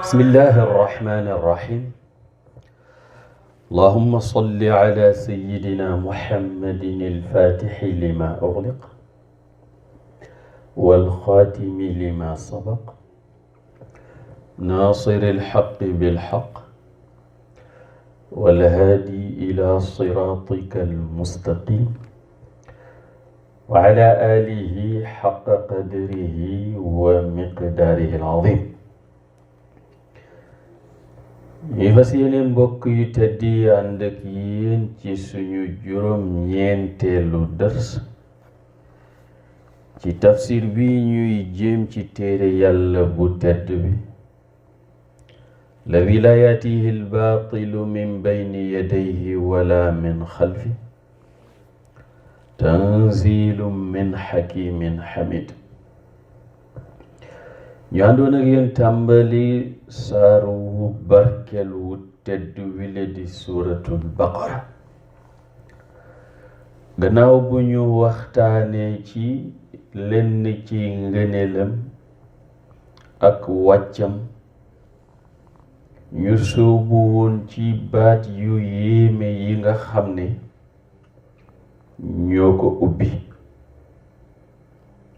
بسم الله الرحمن الرحيم اللهم صل على سيدنا محمد الفاتح لما أغلق والخاتم لما سبق ناصر الحق بالحق والهادي إلى صراطك المستقيم وعلى آله حق قدره ومقداره العظيم. yi fas yéene mbokk yu tedd yi ànd ak yéen ci suñu juróom-ñeenteelu dars ci tafsir bi ñuy jéem ci téere yàlla bu tedd bi la laa yaatihi al-baatilu min bayni yadayhi wala min xalfi tanzilun min hakimin hamid. ñu àndoon ak yéen tàmbali saaru wu barkeel wu tedd wile di suuratul baqara gannaaw bu ñu waxtaanee ci lenn ci ngëneelam ak wàccam ñu sóobu woon ci baat yu yéeme yi nga xam ne ñoo ko ubbi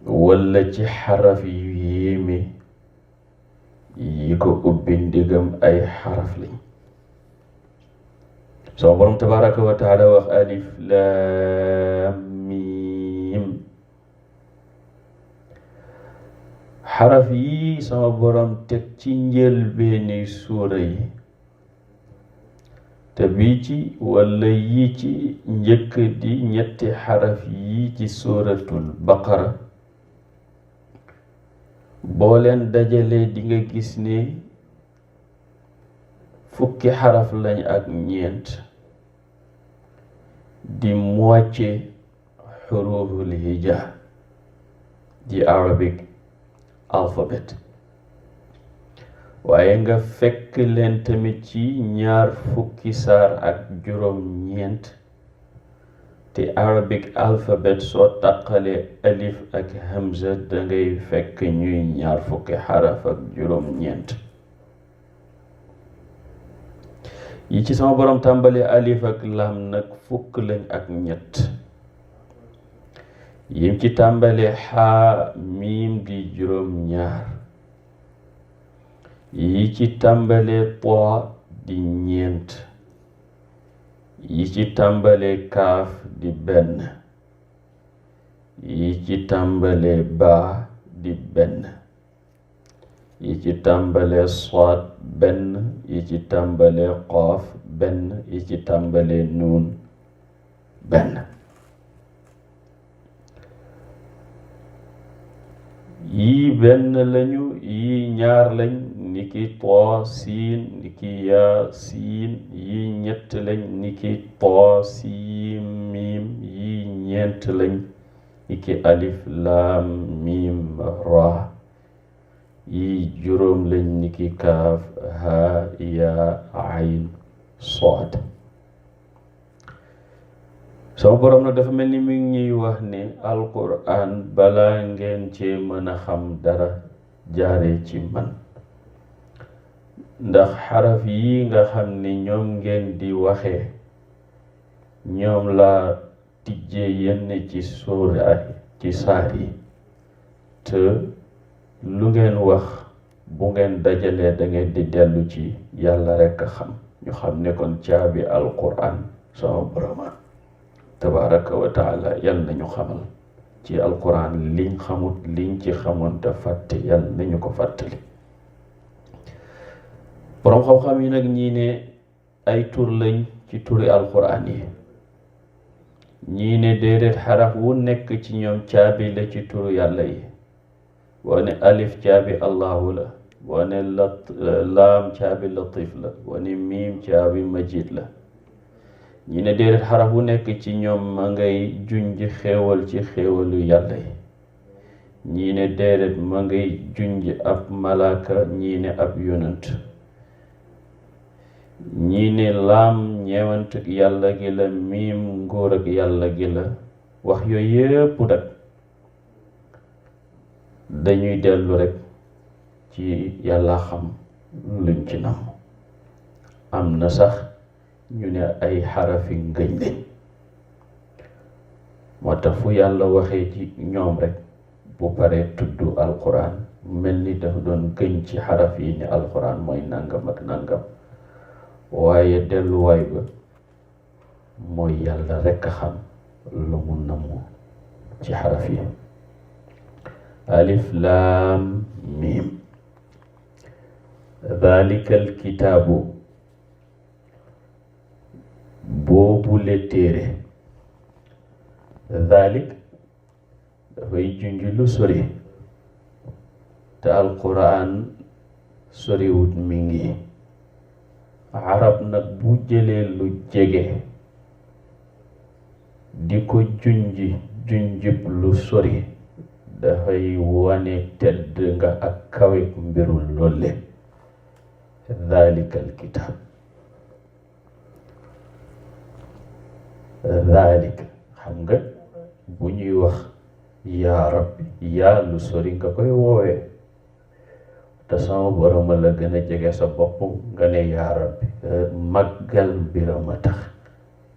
walla ci xaraf yu yéeme yi ko ubbi ndigam ay xaraf lañ. sama borom tabaraka wa taala wax alif laam miim. xaraf yi sama borom teg ci njëlbeeni suura yi te bii ci walla yi ci njëkk di ñetti xaraf yi ci suuratul baqara boo leen dajalee di nga gis ne fukki xaraf lañ ak ñeent di moitié xuruful hija di Arabic alphabet waaye nga fekk leen tamit ci ñaar fukki saar ak juróom-ñeent te Arabic alphabet soo taqalee alif ak hamza dangay fekk ñuy ñaar fukki xaraf ak juróom-ñeent yi ci sama borom tàmbali alif ak lam nag fukk lañ ak ñett yim ci tàmbali xaa miim di juróom-ñaar yi ci tàmbali too di ñeent yi ci tàmbale kaaf di benn yi ci tàmbale baa di benn yi ci tàmbale soot benn yi ci tàmbale qoof benn yi ci tàmbale nuun benn. yii benn lañu yii ñaar lañ niki too siin niki yaa siin yii ñett lañ niki too siin miim yii ñeent lañ niki alif laam miim raa yii juróom lañ niki kaaf haa yaa ayn sood. sama borom nag dafa mel ni mi ngi ñuy wax ne alquran balaa ngeen cee mën a xam dara jaaree ci man ndax xaraf yi nga xam ni ñoom ngeen di waxee ñoom laa tijjee yenn ci suura ci saar yi te lu ngeen wax bu ngeen dajalee da ngeen di dellu ci yàlla rekk a xam ñu xam ne kon caabi alquran sama boroma tabaraka wa taala yàlla nañu xamal ci alquran liñ xamut liñ ci xamoon te fàtte yàlla nañu ko fàttali. boroom xam-xam yi nag ñii ne ay tur lañ ci turi alquran yi ñii ne déedéet xaraf wu nekk ci ñoom caabi la ci turu yàlla yi. boo ne alif caabi allahu la, boo ne laam caabi latif la, boo ne miim caabi majid la. ñi ne déedéet xaraf bu nekk ci ñoom ma ngay junj xéewal ci xéewalu yàlla yi. ñi ne déedéet ma ngay junj ab malaaka, ñi ne ab yonant. ñi ne laam ñeewant ak yàlla gi la, miim nguur ak yàlla gi la. wax yooyu yépp nag dañuy dellu rek ci yàlla xam luñ ci nam. am na sax ñu ne ay xarafi ngëñ lañ, moo tax fu yàlla waxee ci ñoom rek bu paree tudd alquran mel ni dafa doon gëñ ci xaraf yi ne alquran mooy nangam ak nangam, waaye delluwaay ba mooy yàlla rekk a xam lu mu namu ci xaraf yi. alif laam miim dhalika alkitaabu, boobule téere. dhalik dafay junj lu sori te alquran soriwut mi ngi. arab nag bu jëlee lu jege di ko junjib lu sori dafay wane tedd nga ak kawek mbiru loole. dhalika alkitab, dhalik xam nga bu ñuy wax yaa rabbi, yaa lu sori nga koy woowee, te sama boroma la gën a jege sa bopp nga ne yaa rabbi. màggal mbiram a tax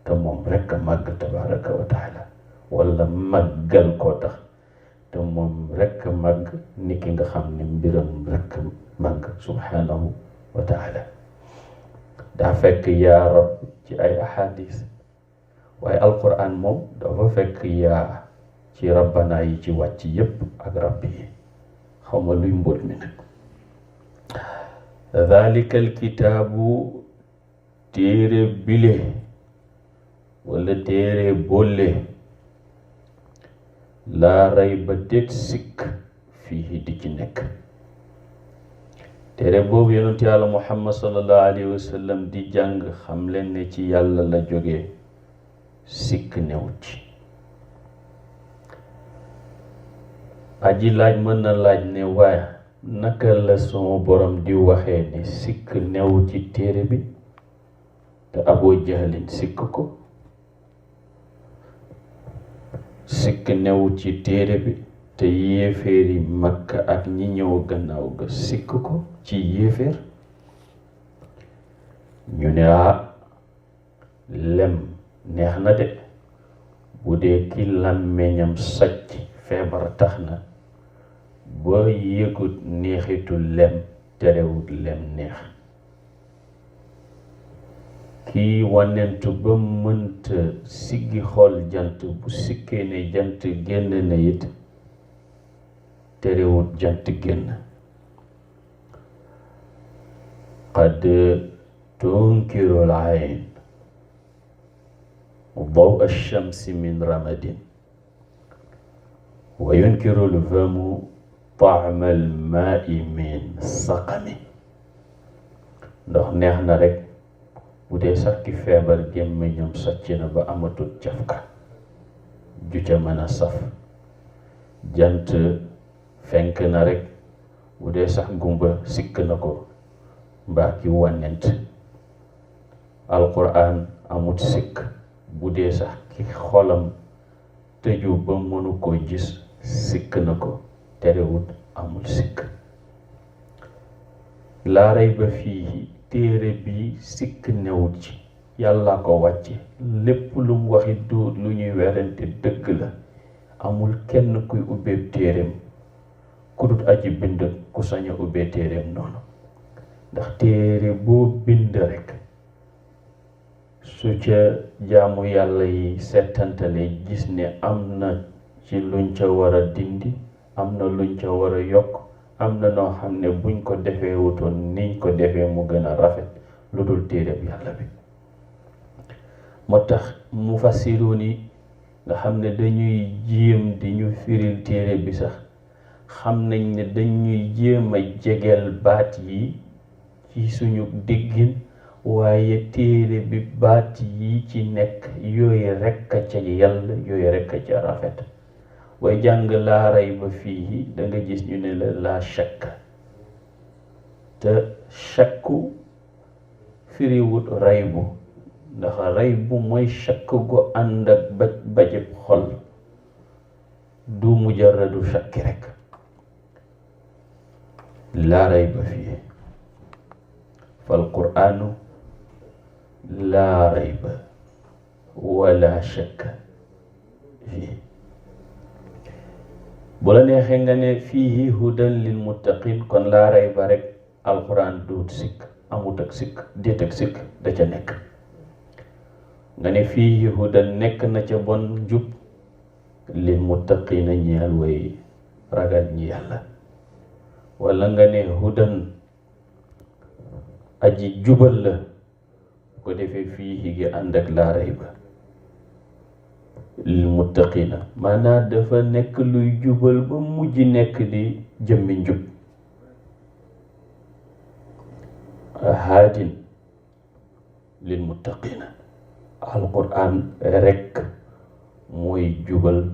te moom rekk a màgg tabaraka wa taala, wala màggal koo tax te moom rekk a màgg, ni ki nga xam ne mbiram rekk màgg subhanahu wa taala. daa fekk yaa rab ci ay ahadis, waaye alquran moom dafa fekk yaa ci rabbana yi ci wàcc yépp ak rabbi yi. xaw ma luy mbóot mi nag. dhalika alkitaabu, téere bile wala téere boole, laa rayba déet sikk fii di ci nekk. téere boobu yonent yàlla Muhammad sallallahu alayhi wa sallam di jàng, xam leen ne ci yàlla la jógee, sikk new ci. aji laaj mën na laaj ne waaye naka la sama borom di waxee ne sikk new ci téere bi te Abu Jahlin sikk ko? sikk new ci téere bi te yéeféeri Makka ak ñi ñëw gannaaw ga sikk ko ci yéeféer? ñu ne lem neex na de, bu dee ki làmmiñam sàcc feebar tax na ba yëgut neexitu lem, terewut lem neex. kii wanentu ba mënta siggi xool jant, bu sikkee ne jant génn na it terewut jant génn. qad tunkiru al-ayn daw ash-shamsi min ramadin wa yunkiru al-famu ta'ma al-ma'i min saqami. ndox neex na rek bu dee sax ki feebar gémmiñam sàcc na ba amatul cafka ju ca mën a saf. jant fenk na rek bu dee sax gumba sikk na ko mbaa ki wànnent. alquran amut sikk bu dee sax ki xolam tëju ba mënu koo gis sikk na ko, terewut amul sikk. laa rayba fii, téere bi sikk newut ci, yàlla ko wàcce. lépp lu mu waxi du lu ñuy werante, dëgg la. amul kenn kuy ubbeeb téereem ku dut aji bind ku sañ a ubbee téereem noonu. ndax téere boo bind rekk su ca jaamu yàlla yi settantale gis ne am na ci luñ ca war a dindi, am na luñ ca war a yokk, am na noo xam ne buñ ko defee wutoon niñ ko defee mu gën a rafet, lu dul téere bi yàlla bi. moo tax mufassiruun yi nga xam ne dañuy jéem di ñu firil téere bi sax xam nañ ne dañuy jéem a jegeel baat yi ci suñu déggin, waaye téere bi baat yi ci nekk yooyu rekk a ca yàlla, yooyu rekk a ca rafet. way jàng laa rayba fii da nga gis ñu ne la laa shakk, te shakku firiwut raybu, ndax raybu mooy shakk gu ànd ak bajib xol, du mujarradu shakki rek. laa rayba fii fal qur'anu laa rayba wala shakka fii. bu la neexee nga ne fiihi hudan lil muttaqin, kon laa rayba rek alquran duut sikk, amut ak sikk, déet ak sikk da ca nekk. nga ne fiihi hudan nekk na ca bon njub lil muttaqina ñeel way ragal ñi yàlla. wala nga ne hudan aji jubal la, ko defee fiihi gi ànd ak laa rayba lil muttaqina, maanaam dafa nekk luy jubal ba mujj nekk di jëmmi njub. haadin lil muttaqina, alquran rekk mooy jubal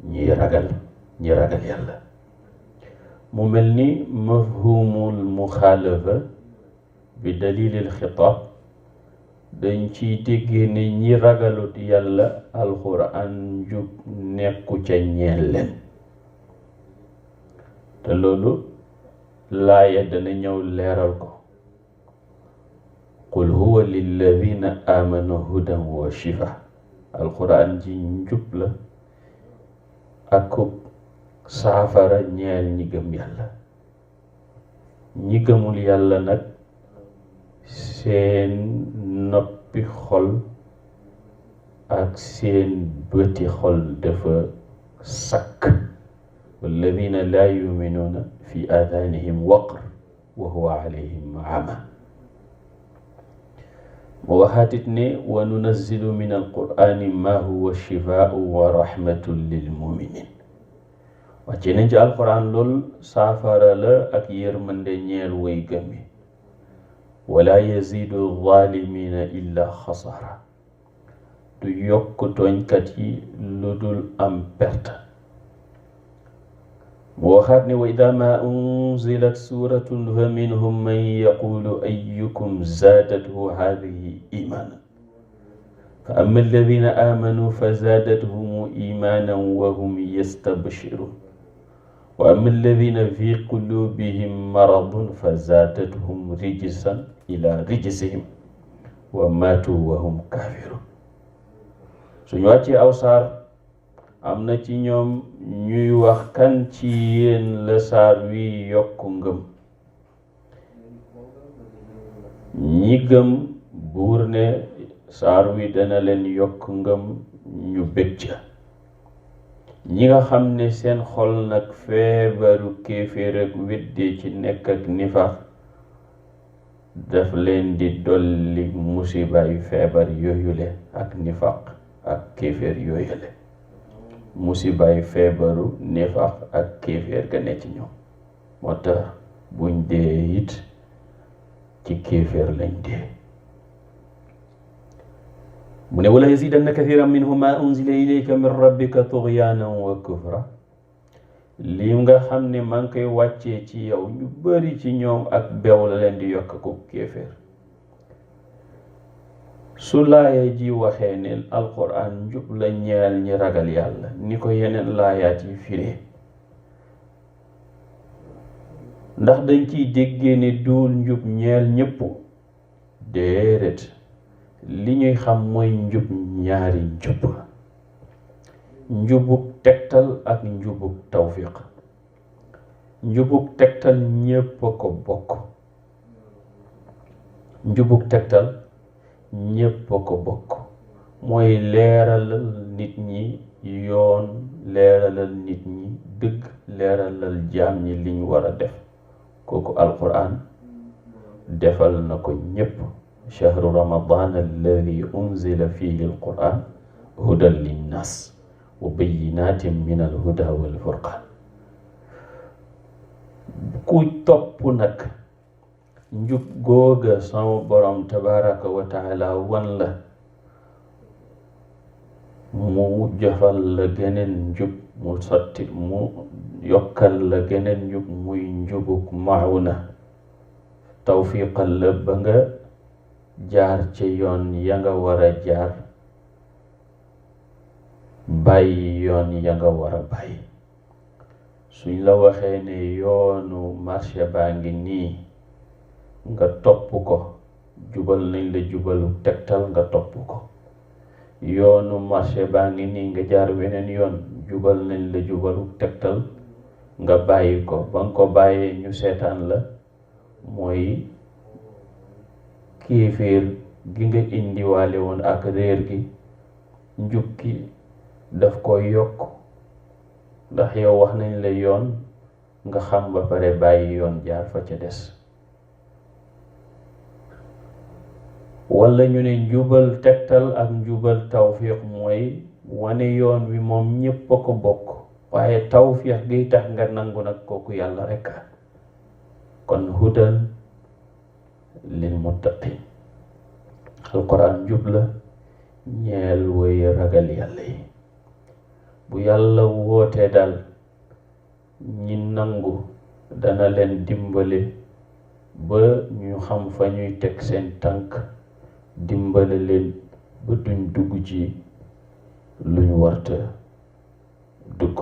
ñi ragal yàlla. mu mel ni mafhumul muxaalafa bi dalilil xitaab dañ ciy déggee ne ñi ragalut yàlla alquran njub nekku ca ñeel leen. te loolu laaya dana ñëw leeral ko. qul huwa lilladina amanu hudan wa shifa, alquran ji njub la akub saafara ñeel ñi gëm yàlla. ñi gëmul yàlla nag seen noppi xol ak seen bëti xol dafa sakk. walladina laa yuminuuna fi aadanihim waqr wa huwa alayhim ama. mu waxaatit ne wa nunazzilu min alqurani ma huwa shifaau wa rahmatun lil muminin. wàcce nañ ci alquran lool saafara la ak yërmande ñeel way gëmi. wala yazidu zalimina illa xasara, du yokk tooñkat yi lu dul am perte. mu waxaat ne wa ida ma unzilat suratun fa minhum man yaqulu ayyukum zaadathu hadihi imanan fa amma alladina amanu fa zaadathum imanan wa hum yastabshirun wa amma alladina fi qulubihim maradun fa zaadathum rijsan ila rijsihim wa matu wa hum kafirun. suñu wàccee aw saar am na ci ñoom ñuy wax kan ci yéen la saar wi yokk ngëm. ñi gëm buur ne saar wi dana leen yokk ngëm ñu bég ca. ñi nga xam ne seen xol nag feebaru kéeféer ak weddee ci nekk ak nifaax, daf leen di dolli musibaay feebar yooyule ak nifaq ak kéeféer yooyule. musibaay feebaru nifaq ak kéeféer ga ne ci ñoom, moo tax buñ dee it ci kéeféer lañ dee. mu ne wala yazidanna kathiran minhum ma unzila ilayka min rabbika tughyanan wa kufra. lii nga xam ne maa ngi koy wàccee ci yow ñu bari ci ñoom ak beew la leen di yokk ko kéeféer. su laaya ji waxee ne alquran njub la ñeel ñi ragal yàlla ni ko yeneen laayaat yi firee, ndax dañ ciy déggee ne duul njub ñeel ñépp? déedéet. li ñuy xam mooy njub ñaari njub la: njubug tegtal ak njubug tawfiq. njubug tegtal ñépp a ko bokk. njubug tegtal ñépp a ko bokk mooy leeralal nit ñi yoon, leeralal nit ñi dëgg, leeralal jaam ñi liñ war a def. kooku alquran defal na ko ñépp. shahru ramadan alladi unzila fihi alquran hudan linnas wa bayyinatin min alhuda walfurqan. ku topp nag njub googa sama borom tabaraka wa taala wan la, mu jofal la geneen njub, mu sotti mu yokkal la geneen njub muy njubuk mauna, tawfiqal la ba nga jaar ca yoon ya nga war a jaar, bàyyi yoon ya nga war a bàyyi. suñ la waxee ne yoonu marché baa ngi nii nga topp ko, jubal nañ la jubalu tegtal nga topp ko. yoonu marché baa ngi nii nga jaar weneen yoon, jubal nañ la jubalu tegtal nga bàyyi ko. ba nga ko bàyyee ñu seetaan la, mooy kéeféer gi nga indiwaale woon ak réer gi, njub gi daf ko yokk, ndax yow wax nañ la yoon nga xam ba pare bàyyi yoon jaar fa ca des. walla ñu ne njubal tegtal ak njubal tawfiq mooy wane yoon wi moom ñépp a ko bokk, waaye tawfiq gi tax nga nangu nag kooku yàlla rekk. kon hudan lil muttaqin, alquran njub la ñeel way ragal yàlla yi. bu yàlla wootee daal ñi nangu dana leen dimbale ba ñu xam fa ñuy teg seen tànk, dimbale leen ba duñ dugg ci luñ warta dugg.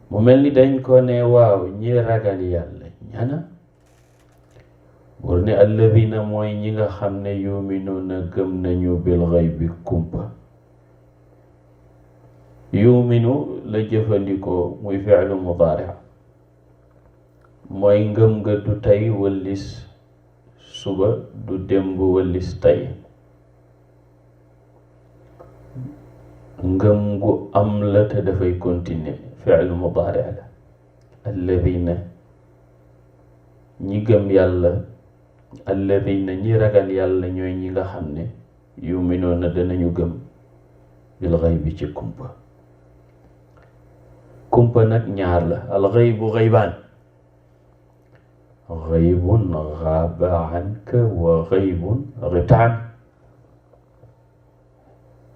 mu mel ni dañ ko ne waaw ñi ragal yàlla ñana? bur ne alladina mooy ñi nga xam ne yuminuuna gëm nañu bil ghaybi kumpa. yuminu la jëfandikoo muy fi'lu mudaari', mooy ngëm nga du tey wëllis suba, du démb wëllis tey. ngëm gu am la te dafay continuer, fi'lu mudaari' la. alladina ñi gëm yàlla, alladina ñi ragal yàlla ñooy ñi nga xam ne yuminoona danañu gëm bil ghaybi ci kumpa. kumpa nag ñaar la, al ghaybu ghaybaan, ghaybun ghaaba anka wa ghaybun ghitaan.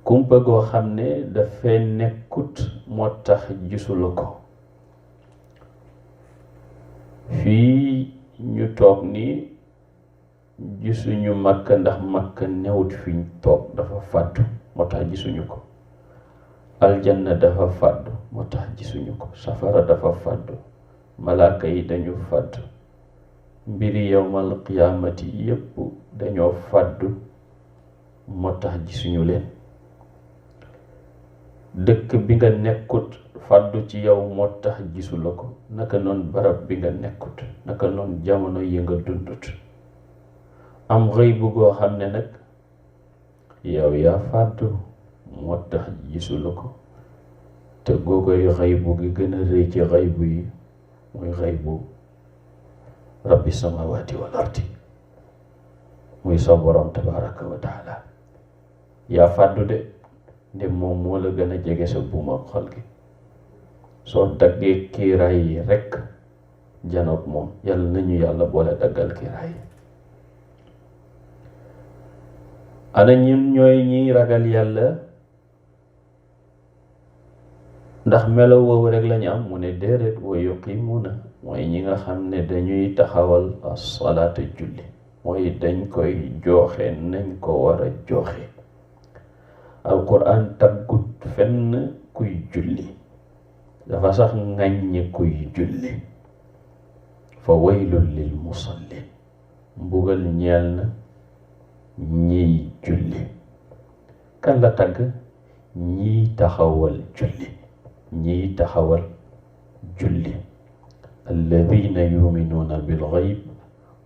kumpa goo xam ne dafay nekkut moo tax gisula ko. fii ñu toog nii gisuñu Makka ndax Makka newut fi ñu toog, dafa fàddu moo tax gisuñu ko. aljanna dafa fàddu moo tax gisuñu ko. safara dafa fàddu, malaaka yi dañu fàddu, mbiri yawmal qiyaamati yépp dañoo fàddu moo tax gisuñu leen. dëkk bi nga nekkut fàddu ci yow moo tax gisula ko, naka noon barab bi nga nekkut, naka noon jamono yi nga dundut. am xëy bu goo xam ne nag yow yaa fàddu moo tax gisula ko, te googoy xëy bu gi gën a rëy ci xëy bu yi muy xëy bu rabbi samawati wal ardi, muy sa borom tabaraka wa taala. yaa fàddu de, nde moom moo la gën a jege sa buuma xol gi. soo daggee kiiraay yi rekk janoog moom. yàlla nañu yàlla boole daggal kiiraay yi. ana ñun ñooy ñiy ragal yàlla? ndax melo woowu rek lañu am? mu ne déedéet, wa yuqimuuna mooy ñi nga xam ne dañuy taxawal as-salaata julli, mooy dañ koy jooxe nañ ko war a jooxe. alquran taggut fenn kuy julli, dafa sax ŋàññi kuy julli. fa waylun lil musallin, mbugal ñeel na ñiy julli. kan la tagg? ñiy taxawal julli, ñiy taxawal julli. alladina yuminuuna bil ghayb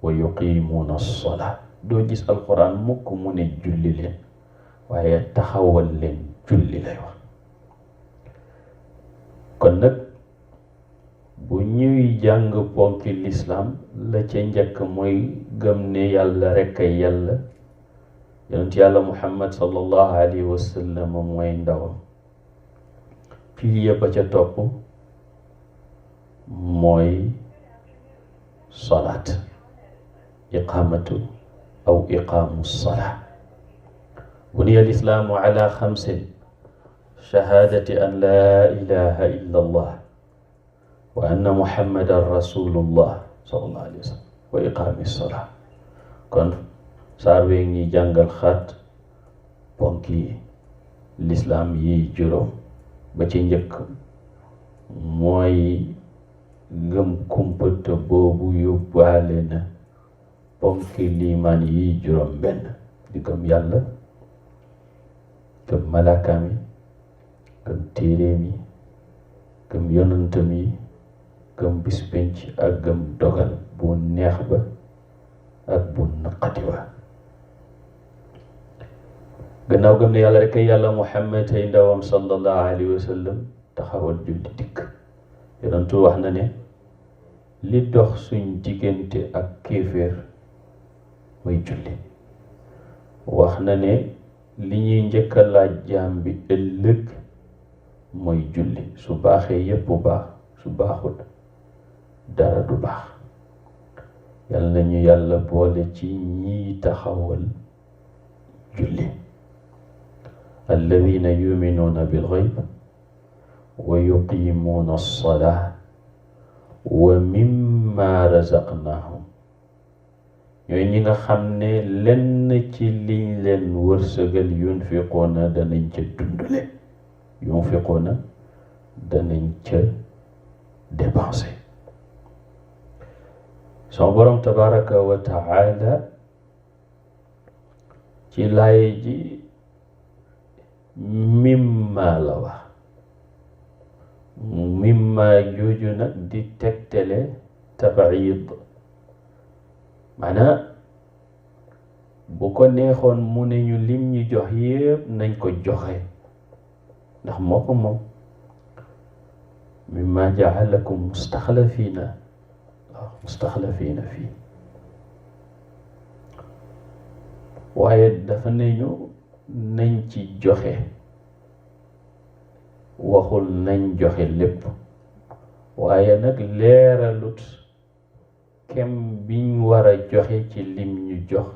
wa yuqimuuna as-salaa. doo gis alquran mukk mu ne julli leen, waaye taxawal leen julli lay wax. kon nag bu ñuy jàng ponki lislaam, la ca njëkk mooy gëm ne yàlla rekk ay yàlla, yonent yàlla Muhammad sallallahu alayhi wa sallam mooy ndawam. pilier ba ca topp mooy salaat, iqaamatu aw iqaamu salaa. buniya al-islaamu ala xamsin: shahaadati an laa ilaha illa allah wa anna muhammadan rasulullah sallallahu alayhi wa sallam wa iqaami salaa. kon saar wee ngi jàngal xaat ponki lislaam yi juróom. ba ci njëkk mooy gëm kumpa te boobu yóbbaale na ponki liimaan yi juróom benn di gëm yàlla, gëm malaakaam yi, gëm téeréem yi, gëm yonantam yi, gëm bis pénc ak gëm dogal bu neex ba ak bu naqati ba. gannaaw gëm ne yàlla rek ay yàlla, Mouhamed ay ndawam sallallahu alayhi wa sallam, taxawal julli dikk. yonantu wax na ne li dox suñ diggante ak kéeféer mooy julli. wax na ne li ñuy njëkk a laaj jaam bi ëllëg mooy julli. su baaxee yépp baax, su baaxul dara du baax. yal nañu yàlla boole ci ñiy taxawal julli. alladina yuminuuna bilxayb wa yuqimuuna alsalaa wa mimma razaqnaahum, ñooy ñi nga xam ne lenn ci liñ leen wërsëgal yunfiquuna danañ ca dundale, yunfiquuna danañ ca dépensé. sama borom tabaraka wa taala ci laay ji mimma la wax. mimma jooju nag di tegtale tabaid, maanaam bu ko neexoon mu ne ñu lim ñu jox yépp nañ ko joxe ndax moo ko moom. mimma jaalakum mustaxlafiina, waaw mustaxlafiina fii, waaye dafa ne ñu nañ ci joxe, waxul nañ joxe lépp. waaye nag leeralut kem biñ war a joxe ci lim ñu jox.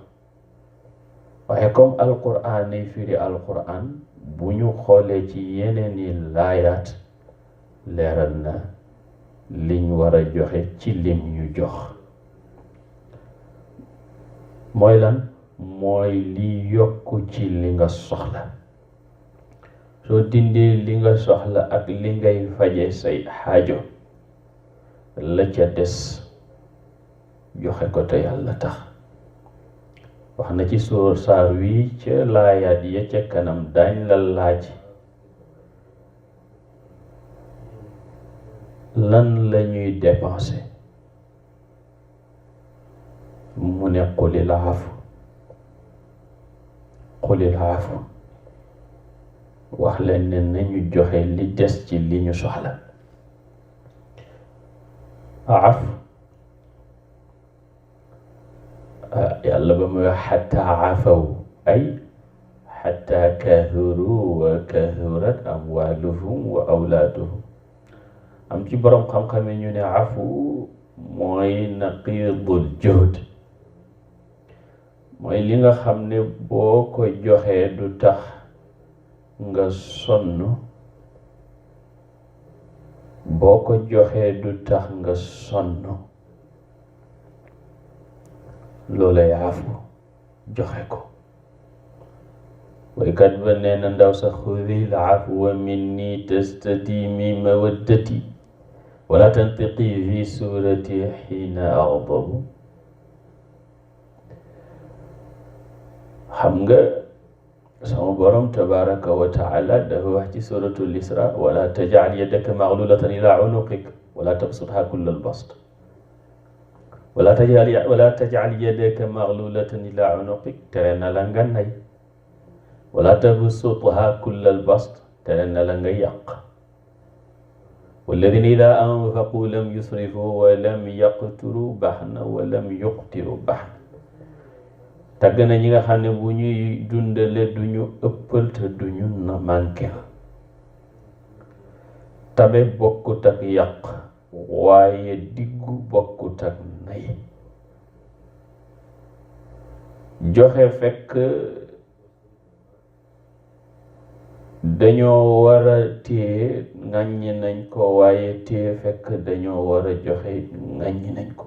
waaye comme alquran ay firi alquran, bu ñu xoolee ci yeneeni laayaat leeral na liñ war a joxe ci lim ñu jox. mooy lan? mooy li yokku ci li nga soxla. soo dindee li nga soxla ak li ngay faje say xaajo, la ca des joxe ko te yàlla tax. wax na ci sóor saar wi ca laayaat ya ca kanam, daañ la laaj lan la ñuy dépenser. mu ne qulil afu, qulil afu, wax leen ne nañu joxe li des ci li ñu soxla. af yàlla ba muy wax xataa afaw, ay xataa kahuru wa kahurat amwaaluhum wa awlaaduhum. am ci boroom xam-xam yi ñu ne afu mooy naqidul juhd, mooy li nga xam ne boo ko joxee du tax nga sonn, boo ko joxee du tax nga sonn, loolay afu, joxe ko. waykat ba nee na ndaw sa xudil afwa minni tastadimi mawaddati wala tantiqi fi surati xiina axdabu. xam nga sama borom tabaraka wa taala dafa wax ci suratul isra, wala tajal yadaka maglulatan ila unuqik wala tabsutha kulla albast. wala tajal yadaka maglulatan ila unuqik, tere na la nga nay. wala tabsutha kulla albast, tere na la nga yàq. walladina ida anfaqu lam yusrifu wa lam yaqturu baxna wa lam yuqtiru baxna. tàgg na ñi nga xam ne bu ñuy dundale duñu ëppal te duñu na manqué. tabe bokkut ak yàq, waaye diggu bokkut ak nay. joxe fekk dañoo war a téye ŋàññi nañ ko, waaye téye fekk dañoo war a joxe ŋàññi nañ ko.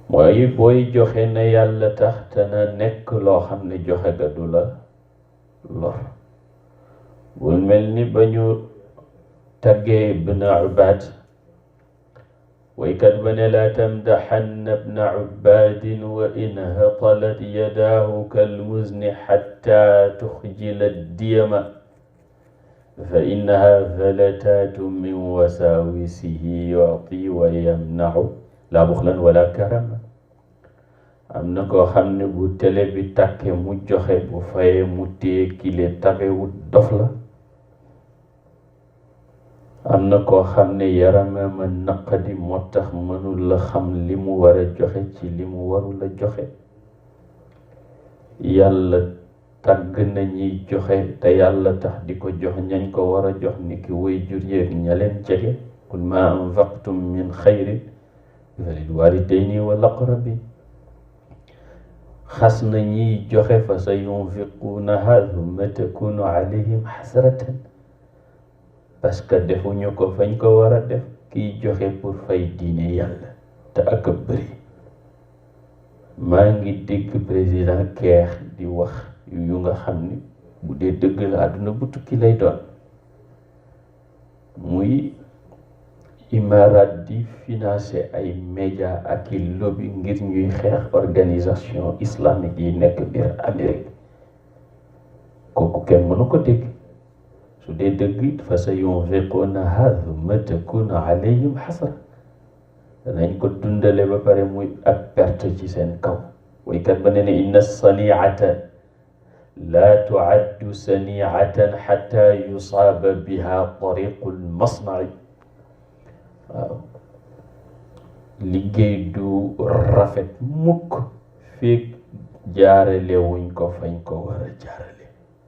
mooy booy joxe na yàlla tax te na nekk loo xam ne joxe ga du la lor. bul mel ni ba ñu taggee ibn Ubaad waykat ba ne laa tamdaxanna ibna Ubaadin wa in hatalat yadaahu kalmuzni xatta tuxjila diyama fa innaha falataatu min wasaawisihi yuti wa yamnacu laa buxlan wala karama. am na koo xam ne bu télé bi tàkke mu joxe, bu fayee mu téye kile tabewut dof la. am na koo xam ne yaramam a naqadi moo tax mënul la xam li mu war a joxe ci li mu warul a joxe. yàlla tàgg na ñiy joxe te yàlla tax di ko jox ñañ ko war a jox ni ki way jur yeeg ña leen jege. qul ma anfaqtum min xayrin falil walidayni wal aqrabin. xas na ñiy joxe fa sa yunfiquunaha thumma takunu alayhim xasratan, parce que defuñu ko fañ ko war a def. kiy joxe pour fay diine yàlla te ak a bëri. maa ngi dégg président Keex di wax yu nga xam ni bu dee dëgg la àdduna bu tukki lay doon. muy imaaraat di financer ay média ak i lobby ngir ñuy xeex organisation islamique yi nekk biir Amérique. kooku kenn mënu ko dégg. su dee dëgg fa sa yunfiquunaha thumma takunu alayhim xasra, danañ ko dundale ba pare muy ak perte ci seen kaw. waykat ba ne ne inna saniata laa tuaddu saniatan xata yusaaba biha tariqu lmasnai. waaw liggéey du rafet mukk feeg jaarale wuñ ko fañ ko war a jaarale.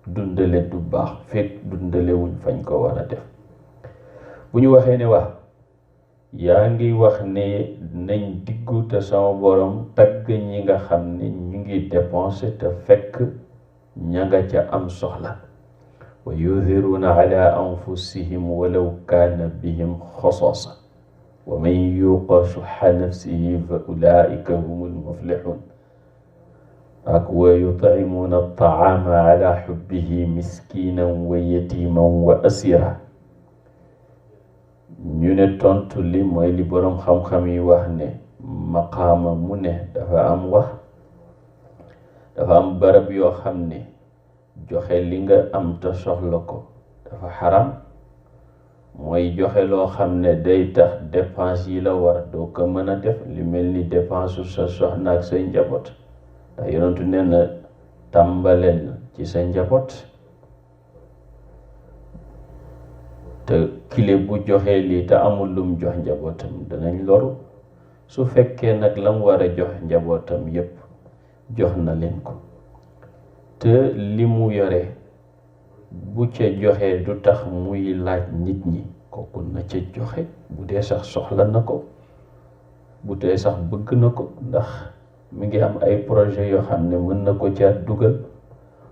dundale du baax feeg dundale wuñ fañ ko war a def. bu ñu waxee ne wax yaa ngi wax ne nañ diggu te sama borom tagg ñi nga xam ne ñu ngi dépensé te fekk ña nga ca am soxla. wa yuthiruuna ala anfusihim walaw kaana bihim xososa wa man yuuqa shuxa nafsihi fa ulaika humul muflixuun. ak wa yutcimuuna altaama ala xubbihi miskinan wa yatiman wa asira. ñu ne tontu li mooy li boroom xam-xam yi wax ne maqaama mu ne dafa am wax, dafa am barab yoo xam ne joxe li nga am te soxla ko dafa xaram. mooy joxe loo xam ne day tax dépense yi la war doo ko mën a def, li mel ni dépense sa soxna ak say njaboot. ndax yonentu nee na tàmbaleel ci sa njaboot. te kile bu joxee lii te amul lum jox njabootam danañ loru. su fekkee nag lam war a jox njabootam yépp jox na leen ko, te li mu yore bu ca joxee du tax muy laaj nit ñi, kooku na ca joxe. bu dee sax soxla na ko, bu dee sax bëgg na ko, ndax mi ngi am ay projet yoo xam ne mën na ko ca dugal.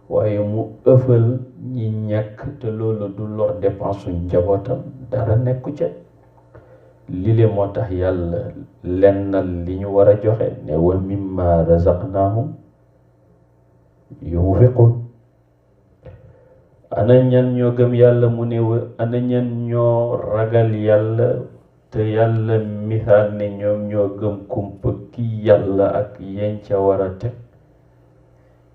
waaye mu ëffal ñi ñàkk te loolu du lor dépense su njabootam dara nekku ca. lile moo tax yàlla lennal li ñu war a joxe ne wa mimma razaqnahum yunfiqun. ana ñan ñoo gëm yàlla mu ne ana ñan ñoo ragal yàlla te yàlla misaal ne ñoom ñoo gëm kumpa ki yàlla ak yeñ ca war a teg,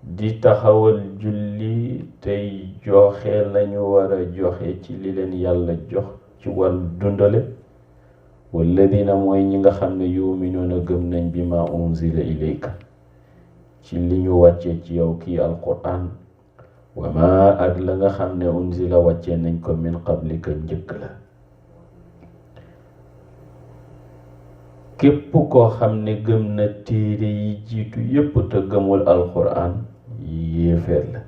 di taxawal julli tey joxe lañu war a joxe ci li leen yàlla jox ci wàllu dundale. walladina mooy ñi nga xam ne yuminuuna gëm nañ bi ma unzila ilayka ci li ñu wàccee ci yow kii alquran, wa ma ak la nga xam ne unzila wàccee nañ ko min qablika njëkk la. képp koo xam ne gëm na téere yi jiitu yépp te gëmul alquran yéeféer la.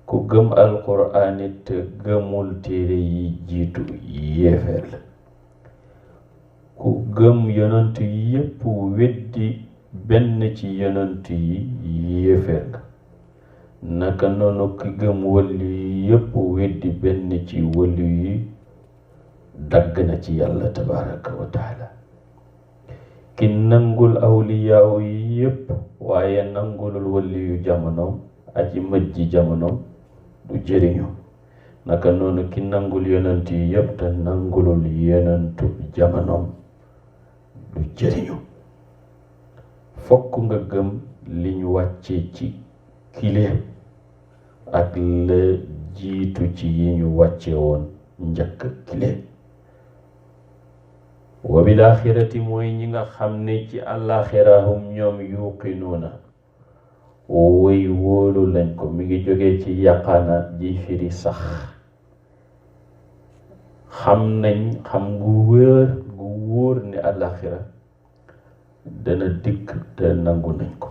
ku gëm alquran it te gëmul téere yi jiitu yéeféer la. ku gëm yonent yi yépp weddi benn ci yonent yi yéeféer la. naka noonu ki gëm wàllu yi yépp weddi benn ci wàllu yi dagg na ci yàlla tabaraka wa taala. ki nangul awliyaaw yi yépp waaye nangulul wàllu yu jamonoom aji mëjji jamonoom du jëriñu. naka noonu ki nangul yonent yi yépp te nangulul yonentu jamonoom du jëriñu. fokk nga gëm li ñu wàccee ci kile ak la jiitu ci yi ñu wàcce woon njëkk kile. wa bil axirati mooy ñi nga xam ne ci àllaaxirahum ñoom yuqinuuna woy wóolu lañ ko. mi ngi jógee ci yaqaanaat ji firi sax. xam nañ xam gu wóor ne àllaaxira dana dikk te nangu nañ ko.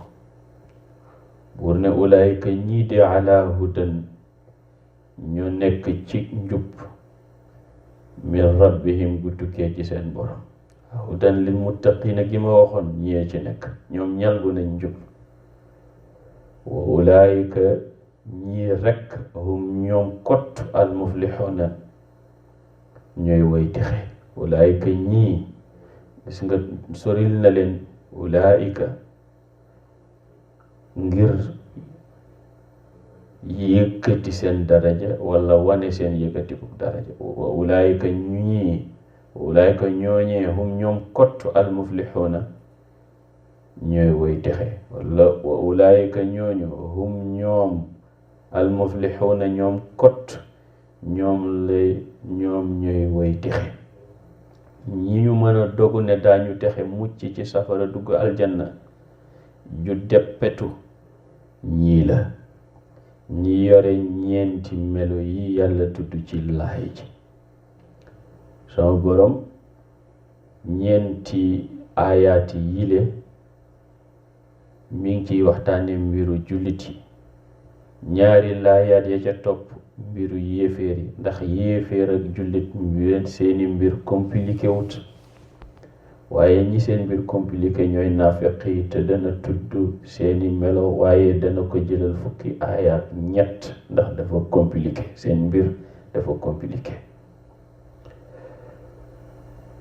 buur ne ulaayika ñii de ala hudan ñu nekk ci njub min rabbihim gu tukkee ci seen borom. hudan lil muttaqina gi ma waxoon ñee ci nekk, ñoom ñalbu nañ njub. wa ulaayika ñii rekk hum ñoom kott al muflixuuna ñooy way texe. ulaayika ñii gis nga soril na leen ulaayika ngir yëkkati seen daraja wala wane seen yëkkatiku daraja. wa ulaayika ñooñee hum ñoom kott al muflixuuna ñooy way texe. wala wa ulaayika ñooñu hum ñoom al muflixuuna ñoom kott ñoom ñooy way texe. ñi ñu mën a dogu ne daañu texe mucc ci safara dugg aljanna ju deppetu ñii la, ñi yore ñeenti melo yi yàlla tudd ci laay ji. sama borom ñeenti aayaati yile mi ngi ciy waxtaane mbiru jullit yi. ñaari laayaat ya ca topp mbiru yéeféer yi, ndax yéeféer ak jullit seeni mbir compliqué wut. waaye ñi seen mbir compliqué ñooy naafeq yi, te dana tudd seeni melo waaye dana ko jëlal fukki aayaat ñett ndax dafa compliqué, seen mbir dafa compliqué.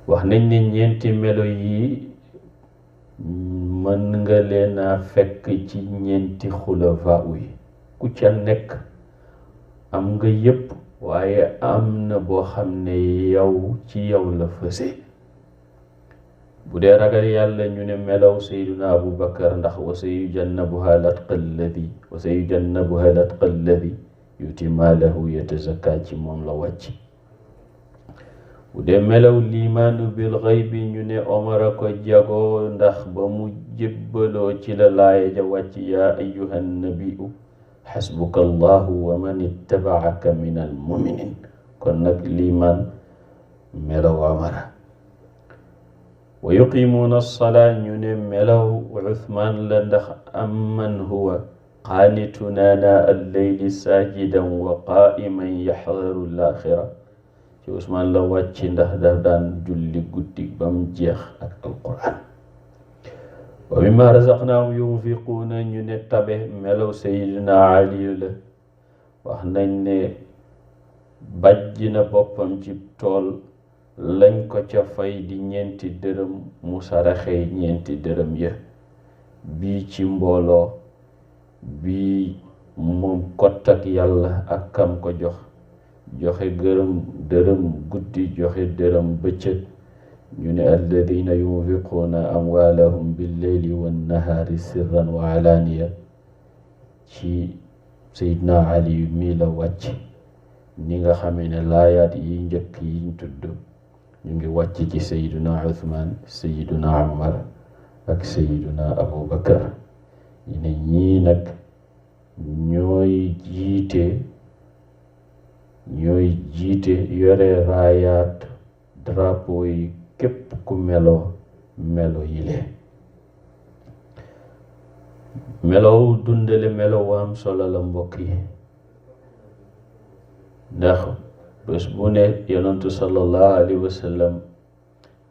wax nañ ne ñeenti melo yi mën nga leen a fekk ci ñeenti xulafaa yi. ku ca nekk am nga yépp, waaye am na boo xam ne ci yow la fëse. bu dee ragal yàlla ñu ne melaw sayduna abu bakar, ndax wa sayujannabuha latqa alladi yuti maalahu yatazakka ci moom la wàcc. bu dee melaw liimaanu bil xaybi ñu ne omar a ko jagoo, ndax ba mu jébbaloo ci la laaya ja wàcc yaa ayyuhan nabiyu xasbuka allahu wa man ittabaaka min al muminin. kon nag liimaan melaw omara. wa yuqimuuna alsalaa ñu ne melaw Uthmaan la, ndax amman huwa qaanitun aanaa alleyli saajidan wa qaa'iman yaxdaru laaxira. ci Usmaan la wàcc ndax daf daan julli guddi ba mu jeex ak alquran. wa mimma razaqnaahum yunfiquuna ñu ne tabe melaw Sayyidina Ali la. wax nañ ne bàjj na boppam ci tool, lañ ko ca fay di ñeenti dërëm, mu saraxee ñeenti dërëm ya, bii ci mbooloo, bii moom kott ak yàlla ak kam ko joxe dërëm guddi, joxe dërëm bëccëg. ñu ne alladina yunfiquuna amwaalahum billeyli wannahaari sirran wa alaaniya. ci Seydina Ali mii la wàcc. ni nga xamee ne laayaat yi njëkk yiñ tudd ñu ngi wàcc ci Seydina Uthman, Seydina Umar ak Seydina Abu Bakar. ñu ne ñii nag ñooy jiite yore raayaat drapeau yi képp ku melo yile. melow dundale melow am solo la mbokk yi, ndax bés bu ne yonentu sallallahu alayhi wa sallam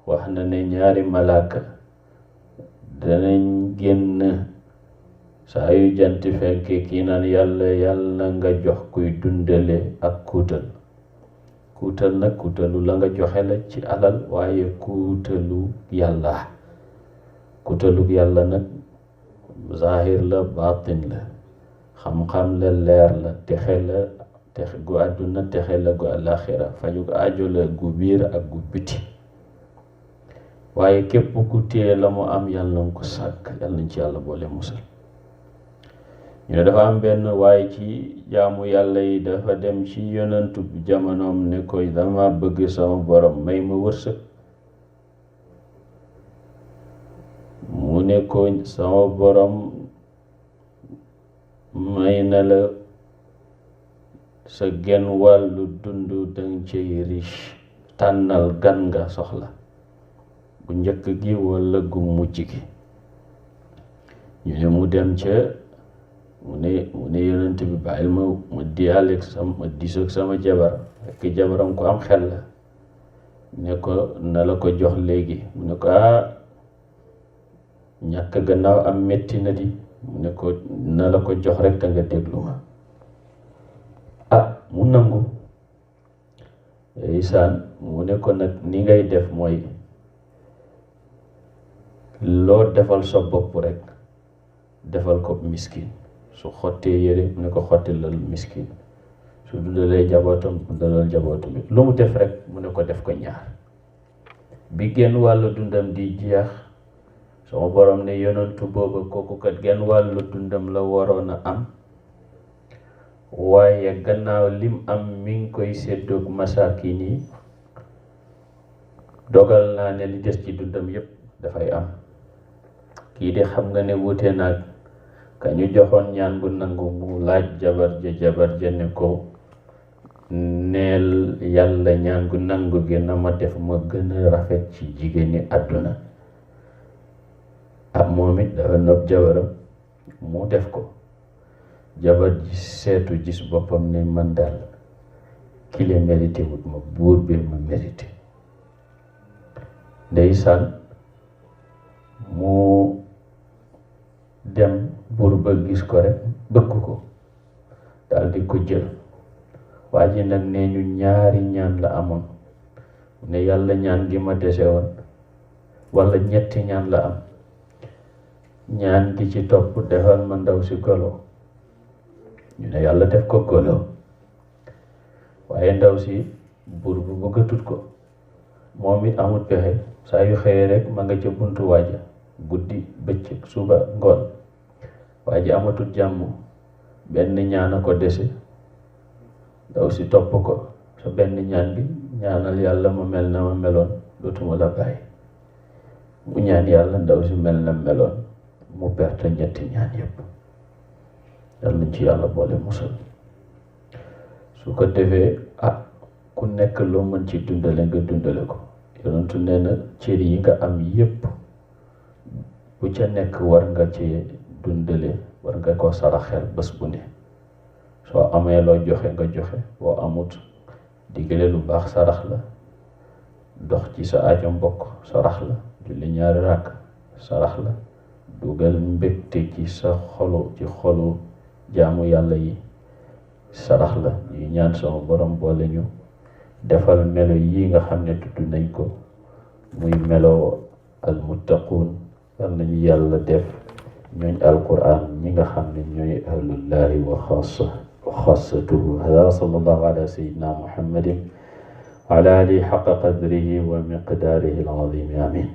wax na ne ñaari malaaka danañ génn saa yu jant fenke, kii naan yàlla nga jox kuy dundale ak kuutal nag kuutalu la nga joxe la ci alal, waaye kuutalu yàlla nag zahir la baatin la, xam-xam la leer la, texe gu àdduna texe la gu àllaaxira faju aajo la gu biir ak gu biti. waaye képp ku téye la mu am yàlla na ko sàkk, yàlla nañ ci yàlla boole musal. ñu ne dafa am benn waaye ci jaamu yàlla yi dafa dem ci yonantu jamonoom ne ko dama bëgg sama borom may ma wërsëg. mu ne ko sama borom may na la sa genn wàllu dund danga cay riche, tànnal gan nga soxla, gu njëkk gi walla gu mujj gi. ñu ne mu dem ca mu ne yonent bi bàyyil ma diyaaleeg ma diisoog sama jabar, fekk jabaram ko am xel la, ne ko na la ko jox léegi. mu ne ko ñàkk gannaaw am metti na di. mu ne ko na la ko jox rek te nga déglu ma. mu nangu. isaan mu ne ko nag ni ngay def mooy loo defal sa bopp rek defal ko miskin. su xottee yére mu ne ko xottilal miskin, su dundalee jabootam dundalal jabootam. lu mu def rek mu ne ko def ko ñaar. bi genn wàllu dundam di jeex, sama borom ne yonantu booba kooku kat genn wàllu dundam la waroon a am, waaye gannaaw lim am mi ngi koy séddoog masaakin yi, dogal naa ne li des ci dundam yépp dafay am. kii de xam nga ne wuute naag ka ñu joxoon ñaan bu nangu mu laaj jabar ja ne ko neel yàlla ñaan gu nangu gi na ma def ma gën a rafet ci jigéeni àdduna. moom it dafa nopp jabaram mu def ko. jabar ji seetu gis boppam ne man daal ki le mérité wut ma, buur bi ma mérité. ndeysaan mu dem buur ba gis ko rek bëgg ko, daal di ko jël. waa ji nag nee ñu ñaari ñaan la amoon, ne yàlla ñaan gi ma dese woon, walla ñetti ñaan la am. ñaan gi ci topp defal ma ndaw si golo. ñu ne yàlla def ko golo, waaye ndaw si buur bu bëggatut ko. moom it amut pexe, saa yu xëyee rek ma nga ca buntu waaja, guddi bëccëg suba ngoon. waa ji amatut jàmm, benn ñaan a ko dese. ndaw si topp ko, sa benn ñaan bi ñaanal yàlla ma mel na ma meloon, dootuma la bàyyi. mu ñaan yàlla ndaw si mel na meloon, mu perte ñetti ñaan yépp. yàlla nañ ci yàlla boole musal. su ko defee ku nekk loo mën ci dundale nga dundale ko. yonentu nee na cër yi nga am yépp bu ca nekk war nga ci dundale, war nga ko saraxel bés bu ne. soo amee loo joxe nga joxe, boo amut diggale lu baax sarax la, dox ci sa aajo mbokk sarax la, julli ñaari ràkk sarax la, dugal mbégte ci sa xolu jaamu yàlla yi sarax la. ñuy ñaan sama borom boole ñu defal melo yi nga xam ne tudd nañ ko, muy melo almuttaquun. yal nañu yàlla def ñooñ alquran ñi nga xam ne ñooy ahlullahi wa xaasatuhu. hada sallallahu ala sayyidina muhammadin wa ala alihi xaqa qadrihi wa miqdaarihi al-azim. amin.